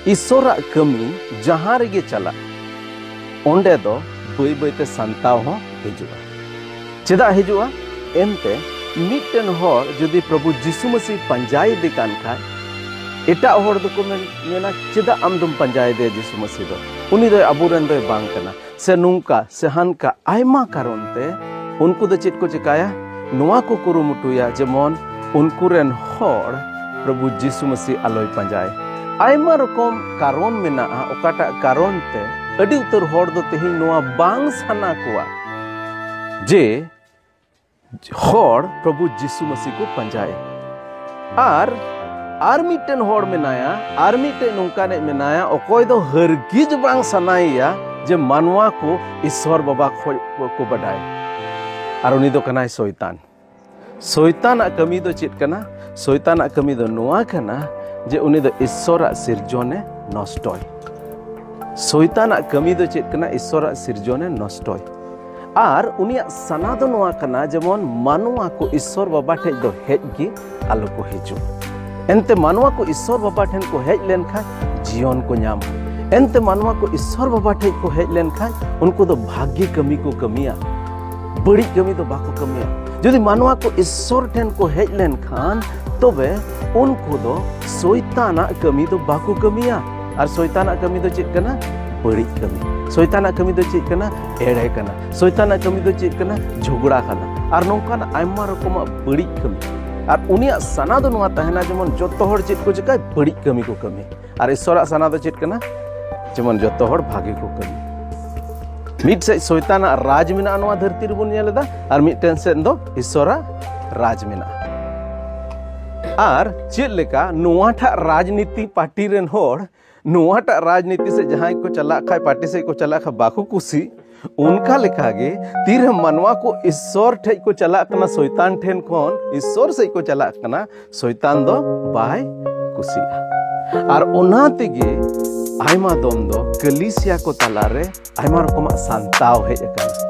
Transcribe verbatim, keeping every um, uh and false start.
ᱤᱥᱚᱨᱟᱜ ᱠᱟᱹᱢᱤ ᱡᱟᱦᱟᱸ ᱨᱮᱜᱮ ᱪᱟᱞᱟᱜ, ᱚᱸᱰᱮ ᱫᱚ ᱵᱟᱹᱭ ᱵᱟᱹᱭᱛᱮ ᱥᱟᱱᱛᱟᱣ ᱦᱚᱸ ᱦᱤᱡᱩᱜᱼᱟ᱾ ᱪᱮᱫᱟᱜ ᱦᱤᱡᱩᱜᱼᱟ? ᱮᱱᱛᱮ ᱢᱤᱫᱴᱮᱱ ᱦᱚᱲ ᱡᱩᱫᱤ ᱯᱨᱚᱵᱷᱩ ᱡᱤᱥᱩ ᱢᱟᱹᱥᱤ ᱯᱟᱸᱡᱟᱭᱮᱫᱮ ᱠᱟᱱ ᱠᱷᱟᱡ, ᱮᱴᱟᱜ ᱦᱚᱲ ᱫᱚᱠᱚ ᱢᱮᱱ, ᱢᱮᱱᱟ, "ᱪᱮᱫᱟᱜ ᱟᱢ ᱫᱚᱢ ᱯᱟᱸᱡᱟᱭᱮᱫᱮᱭᱟ ᱡᱤᱥᱩ ᱢᱟᱹᱥᱤ ᱫᱚ? ᱩᱱᱤ ᱫᱚᱭ ᱟᱵᱚᱨᱮᱱ ᱫᱚᱭ ᱵᱟᱝ ᱠᱟᱱᱟ", ᱥᱮ ᱱᱚᱝᱠᱟ ᱥᱮ ᱦᱟᱱᱠᱟ ᱟᱭᱢᱟ ᱠᱟᱨᱚᱱ ᱛᱮ ᱩᱱᱠᱩ ᱫᱚ ᱪᱮᱫ ᱠᱚ ᱪᱮᱠᱟᱭᱟ? ᱱᱚᱣᱟ ᱠᱚ ᱠᱩᱨᱩᱢᱩᱴᱩᱭᱟ ᱡᱮᱢᱚᱱ ᱩᱱᱠᱩ ᱨᱮᱱ ᱦᱚᱲ ᱯᱨᱚᱵᱷᱩ ᱡᱤᱥᱩ ᱢᱟᱹᱥᱤ ᱟᱞᱚᱭ ᱯᱟᱸᱡᱟᱭ᱾ ᱟᱭᱢᱟ ᱨᱚᱠᱚᱢ ᱠᱟᱨᱚᱱ ᱢᱮᱱᱟᱜᱼᱟ, ᱚᱠᱟᱴᱟᱜ ᱠᱟᱨᱚᱱ ᱛᱮ ᱟᱹᱰᱤ ᱩᱛᱟᱹᱨ ᱦᱚᱲ ᱫᱚ ᱛᱮᱦᱮᱧ ᱱᱚᱣᱟ ᱵᱟᱝ ᱥᱟᱱᱟ ᱠᱚᱣᱟ ᱡᱮ ᱦᱚᱲ ᱯᱨᱚᱵᱷᱩ ᱡᱤᱥᱩ ᱢᱟᱹᱥᱤ ᱠᱚ ᱯᱟᱸᱡᱟᱭ᱾ ᱟᱨ, ᱟᱨ ᱢᱤᱫᱴᱮᱱ ᱦᱚᱲ ᱢᱮᱱᱟᱭᱟ, ᱟᱨ ᱢᱤᱫᱴᱮᱱ ᱱᱚᱝᱠᱟᱱᱤᱡ ᱢᱮᱱᱟᱭᱟ, ᱚᱠᱚᱭ ᱫᱚ ᱦᱟᱹᱨᱜᱤᱡ ᱵᱟᱝ ᱥᱟᱱᱟᱭᱮᱭᱟ ᱡᱮ ᱢᱟᱱᱣᱟ ᱠᱚ ᱤᱥᱥᱚᱨ ᱵᱟᱵᱟ ᱠᱷᱚᱡ ᱠᱚ ᱵᱟᱰᱟᱭ᱾ ᱟᱨ ᱩᱱᱤ ᱫᱚ ᱠᱟᱱᱟᱭ ᱥᱚᱭᱛᱟᱱ᱾ ᱥᱚᱭᱛᱟᱱᱟᱜ ᱠᱟᱹᱢᱤ ᱫᱚ ᱪᱮᱫ ᱠᱟᱱᱟ? ᱥᱚᱭᱛᱟᱱᱟᱜ ᱠᱟᱹᱢᱤ ᱫᱚ ᱱᱚᱣᱟ ᱠᱟᱱᱟ ᱡᱮ ᱩᱱᱤ ᱫᱚ ᱤᱥᱥᱚᱨᱟᱜ ᱥᱤᱨᱡᱚᱱᱮ ᱱᱚᱥᱴᱚᱭ᱾ ᱥᱚᱭᱛᱟᱱᱟᱜ ᱠᱟᱹᱢᱤ ᱫᱚ ᱪᱮᱫ ᱠᱟᱱᱟ? ᱤᱥᱥᱚᱨᱟᱜ ᱥᱤᱨᱡᱚᱱᱮ ᱱᱚᱥᱴᱚᱭ᱾ ᱟᱨ ᱩᱱᱤᱭᱟᱜ ᱥᱟᱱᱟ ᱫᱚ ᱱᱚᱣᱟ ᱠᱟᱱᱟ, ᱡᱮᱢᱚᱱ ᱢᱟᱱᱣᱟ ᱠᱚ ᱤᱥᱥᱚᱨ ᱵᱟᱵᱟ ᱴᱷᱮᱡ ᱫᱚ ᱦᱮᱡ ᱜᱮ ᱟᱞᱚ ᱠᱚ ᱦᱤᱡᱩᱜ᱾ ᱮᱱᱛᱮ ᱢᱟᱱᱣᱟ ᱠᱚ ᱤᱥᱥᱚᱨ ᱵᱟᱵᱟ ᱴᱷᱮᱱ ᱠᱚ ᱦᱮᱡ ᱞᱮᱱᱠᱷᱟᱱ ᱡᱤᱭᱚᱱ ᱠᱚ ᱧᱟᱢᱟ᱾ ᱮᱱᱛᱮ ᱢᱟᱱᱣᱟ ᱠᱚ ᱤᱥᱥᱚᱨ ᱵᱟᱵᱟ ᱴᱷᱮᱡ ᱠᱚ ᱦᱮᱡ ᱞᱮᱱᱠᱷᱟᱱ ᱩᱱᱠᱩ ᱫᱚ ᱵᱷᱟᱜᱮ ᱠᱟᱹᱢᱤ ᱠᱚ ᱠᱟᱹᱢᱤᱭᱟ, ᱵᱟᱹᱲᱤᱡ ᱠᱟᱹᱢᱤ ᱫᱚ ᱵᱟᱠᱚ ᱠᱟᱹᱢᱤᱭᱟ᱾ ᱡᱩᱫᱤ ᱢᱟᱱᱣᱟ ᱠᱚ ᱤᱥᱥᱚᱨ ᱴᱷᱮᱱ ᱠᱚ ᱦᱮᱡ ᱞᱮᱱᱠᱷᱟᱱ, ᱛᱚᱵᱮ ᱩᱱᱠᱩ ᱫᱚ ᱥᱚᱭᱛᱟᱱᱟᱜ ᱠᱟᱹᱢᱤ ᱫᱚ ᱵᱟᱠᱚ ᱠᱟᱹᱢᱤᱭᱟ᱾ ᱟᱨ ᱥᱚᱭᱛᱟᱱᱟᱜ ᱠᱟᱹᱢᱤ ᱫᱚ ᱪᱮᱫ ᱠᱟᱱᱟ? ᱵᱟᱹᱲᱤᱡ ᱠᱟᱹᱢᱤ᱾ ᱥᱚᱭᱛᱟᱱᱟᱜ ᱠᱟᱹᱢᱤ ᱫᱚ ᱪᱮᱫ ᱠᱟᱱᱟ? ᱮᱲᱮ ᱠᱟᱱᱟ᱾ ᱥᱚᱭᱛᱟᱱᱟᱜ ᱠᱟᱹᱢᱤ ᱫᱚ ᱪᱮᱫ ᱠᱟᱱᱟ? ᱡᱷᱚᱜᱽᱲᱟ ᱠᱟᱱᱟ᱾ ᱟᱨ ᱱᱚᱝᱠᱟᱱᱟᱜ ᱟᱭᱢᱟ ᱨᱚᱠᱚᱢᱟᱜ ᱵᱟᱹᱲᱤᱡ ᱠᱟᱹᱢᱤ᱾ ᱟᱨ ᱩᱱᱤᱭᱟᱜ ᱥᱟᱱᱟ ᱫᱚ ᱱᱚᱣᱟ ᱛᱟᱦᱮᱱᱟ, ᱡᱮᱢᱚᱱ ᱡᱚᱛᱚ ᱦᱚᱲ ᱪᱮᱫ ᱠᱚ ᱪᱤᱠᱟᱹᱭ? ᱵᱟᱹᱲᱤᱡ ᱠᱟᱹᱢᱤ ᱠᱚ ᱠᱟᱹᱢᱤ᱾ ᱟᱨ ᱤᱥᱥᱚᱨᱟᱜ ᱥᱟᱱᱟ ᱫᱚ ᱪᱮᱫ ᱠᱟᱱᱟ? ᱡᱮᱢᱚᱱ ᱡᱚᱛᱚ ᱦᱚᱲ ᱵᱷᱟᱜᱮ ᱠᱚ ᱠᱟᱹᱢᱤ᱾ ᱢᱤᱫ ᱥᱮᱫ ᱥᱚᱭᱛᱟᱱᱟᱜ ᱨᱟᱡᱽ ᱢᱮᱱᱟᱜᱼᱟ ᱱᱚᱣᱟ ᱫᱷᱟᱹᱨᱛᱤ ᱨᱮᱵᱚᱱ ᱧᱮᱞ ᱮᱫᱟ, ᱟᱨ ᱢᱤᱫᱴᱮᱱ ᱥᱮᱫ ᱫᱚ ᱤᱥᱥᱚᱨᱟᱜ ᱨᱟᱡᱽ ᱢᱮᱱᱟᱜᱼᱟ᱾ ᱟᱨ ᱪᱮᱫ ᱞᱮᱠᱟ ᱱᱚᱣᱟᱴᱟᱜ ᱨᱟᱡᱽᱱᱤᱛᱤ ᱯᱟᱨᱴᱤ ᱨᱮᱱ ᱦᱚᱲ ᱱᱚᱣᱟᱴᱟᱜ ᱨᱟᱡᱽᱱᱤᱛᱤ ᱥᱮᱫ ᱡᱟᱦᱟᱸᱭ ᱠᱚ ᱪᱟᱞᱟᱜ ᱠᱷᱟᱡ, ᱯᱟᱨᱴᱤ ᱥᱮᱫ ᱠᱚ ᱪᱟᱞᱟᱜ ᱠᱷᱟᱡ ᱵᱟᱠᱚ ᱠᱩᱥᱤ, ᱚᱱᱠᱟ ᱞᱮᱠᱟᱜᱮ ᱛᱤᱨᱮ ᱢᱟᱱᱣᱟ ᱠᱚ ᱤᱥᱥᱚᱨ ᱴᱷᱮᱡ ᱠᱚ ᱪᱟᱞᱟᱜ ᱠᱟᱱᱟ, ᱥᱚᱭᱛᱟᱱ ᱴᱷᱮᱱ ᱠᱷᱚᱱ ᱤᱥᱥᱚᱨ ᱥᱮᱫ ᱠᱚ ᱪᱟᱞᱟᱜ ᱠᱟᱱᱟ, ᱥᱚᱭᱛᱟᱱ ᱫᱚ ᱵᱟᱭ ᱠᱩᱥᱤᱜᱼᱟ᱾ ᱟᱨ ᱚᱱᱟ ᱛᱮᱜᱮ ᱟᱭᱢᱟ ᱫᱚᱢ ᱫᱚ ᱠᱟᱹᱞᱤᱥᱤᱭᱟ ᱠᱚ ᱛᱟᱞᱟᱨᱮ ᱟᱭᱢᱟ ᱨᱚᱠᱚᱢᱟᱜ ᱥᱟᱱᱛᱟᱣ ᱦᱮᱡ ᱟᱠᱟᱱᱟ᱾